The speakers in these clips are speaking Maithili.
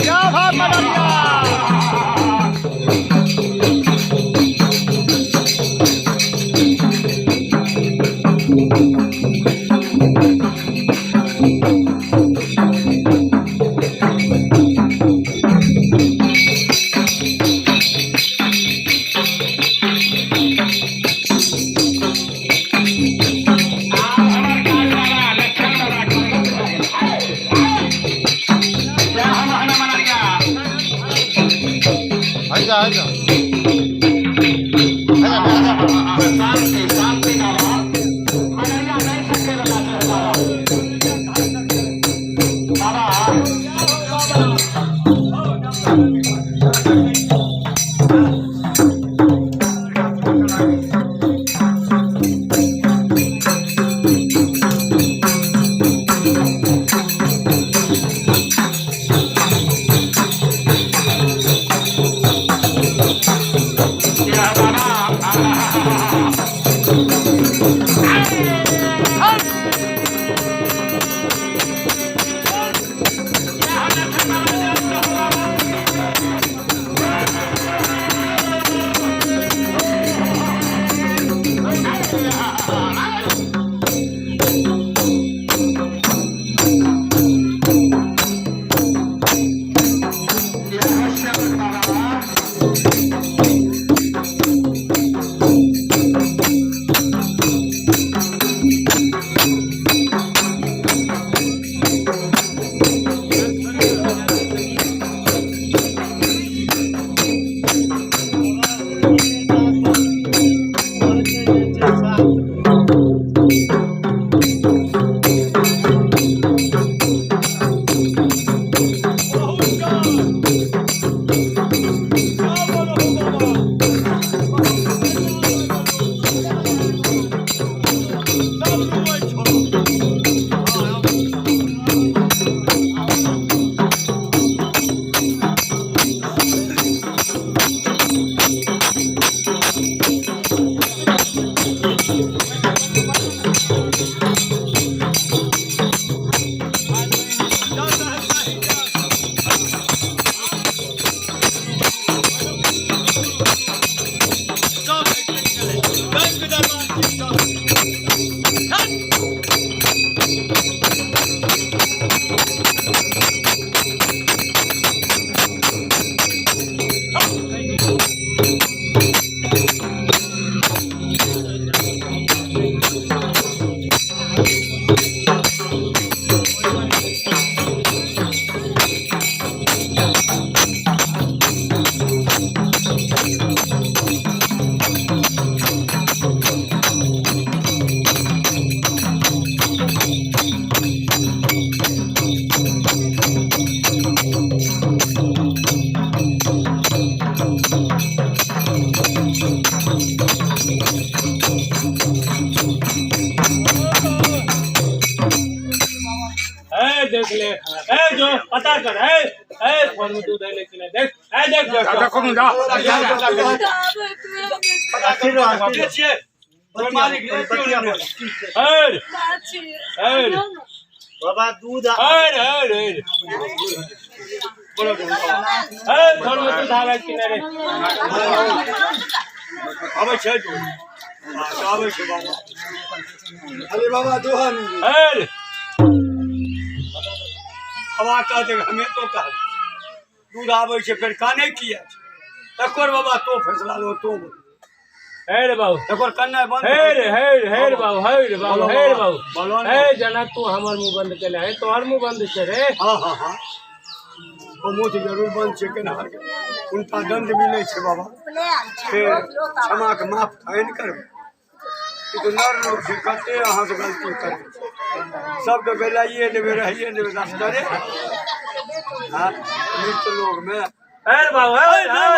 क्या भाव मदरिया। आजा आजा आजा आजा। शांति शांति बाबा, मनरिया नहीं सके वाला छै बाबा। या बाबा। ए देख ले, ए जो पता कर, ए ए फोन में दूध ले चले देख, ए देख देख देखो जा के छिए ए ए बाबा दूध ए ए ए। बोलो ए फोन में तू धावे कि नहीं रे आबै छै तू हँ, तऽ आबै छै बाबा। अरे बाबा दोहा नहीं। ए रे बाबा कहते हमे तो कहल दूध आबै छै फेर काने किया छै? तकर बाबा तो फैसला लो तो बोल। हे रे बाबू तकर कन्नाइ बंद हे रे हे रे हे रे बाबू हे रे बाबू हे रे बाबू बोलो ने। हे जना तू हमर मुंह बंद केले हे तोहर मुंह बंद छै रे। हँ हँ हँ ओ मुँह तऽ जरूर बंद छै केनहार के उनका दंड मिलै छै बाबा। फेर क्षमाके माफ थोड़े ने करबै। ई तऽ नर लोक छै कते अहाँके गलती करबै सबके गलाइए देबै रहिए देबै दफ्तरे। हाँ मृत लोगमे। हे रे बाबू हे हे हे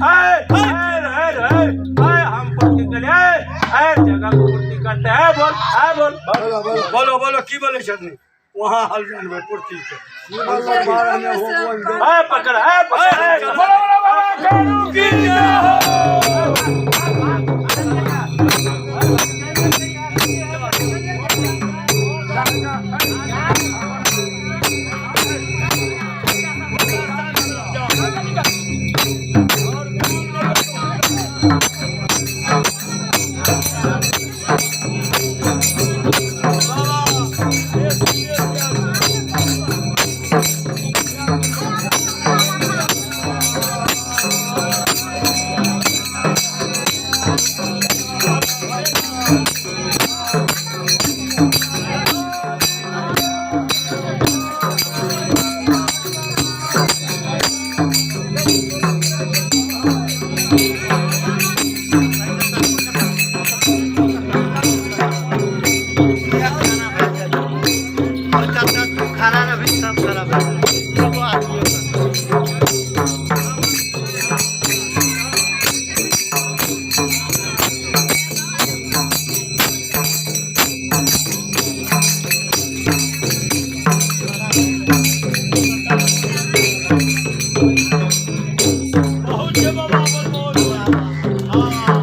हे हे हे हे हम पूर्ति केले हे हे जगह को पूर्ति करते हैं बोल हे बोल। बोलो बोलो बोलो बोलो की बोलै छथिन वहाँ हल जानबै पूर्ति के। हे पकड़ हे पकड़ हे बोलो बोलो बाबा करू की जय हो। खाना भी सब खराब है। सब आदमी बहुत छै बाबा बहुत। हँ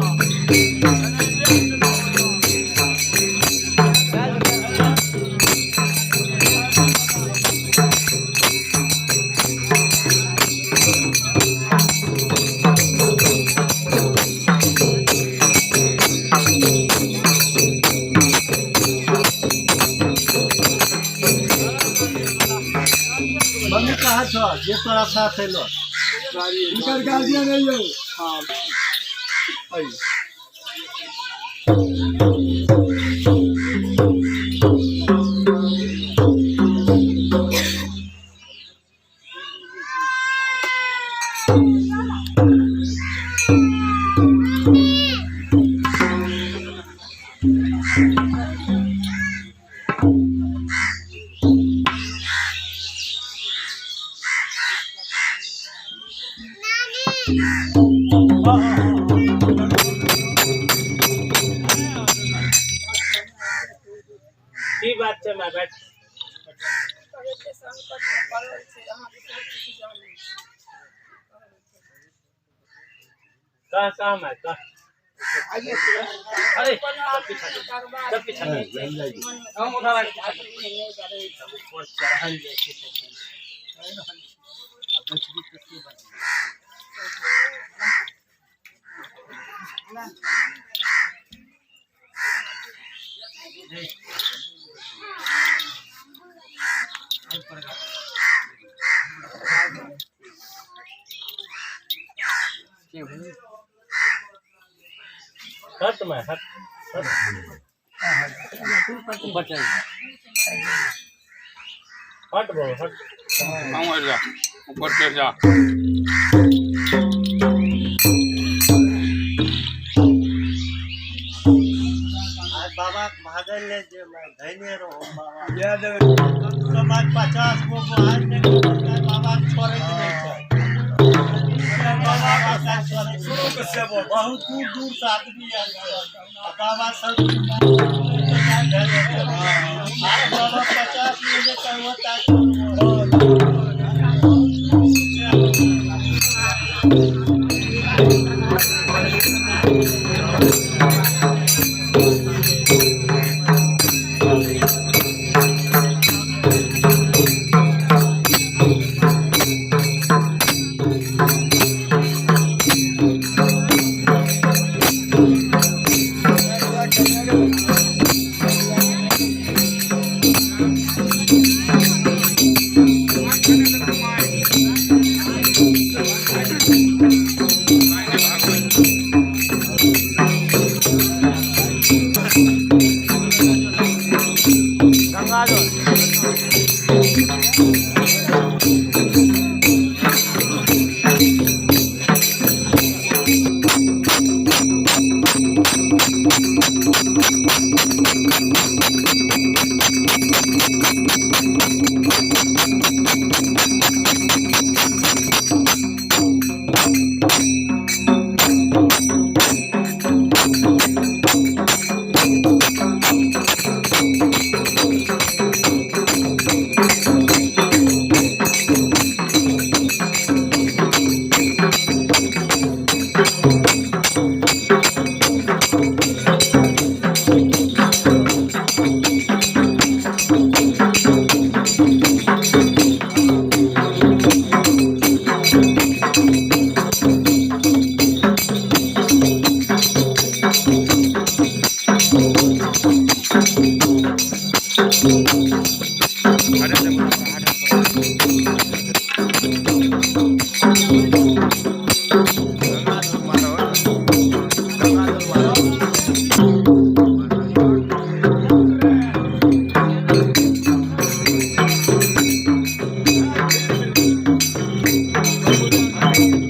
मम्मी कहाँ छौ जे तोरा साथ एलो? इनकर गार्जियन है यौ। हाँ की बात छै my बैठ। संकट में पड़ल छै अहाँके बहुत किछु जानै छी। कह कह my कह। अरे सब पीछा सब पीछा हम उठा ऊपर चढ़ल जाइ छै। हट मैं हट ऊपर चल हट बोलो हट। जा ऊपर चढ़ जा। बाबा भागल ले जे मैं धैने रहो बाबा। कम से कम आज 50 गो आज नहीं बाबा छोड़े के नहीं छै। बाबा के छोड़े शुरू के सेवक बहुत दूर दूर से आदमी आयल छै। आ बाबा सब बाबा 50 मिनट होता।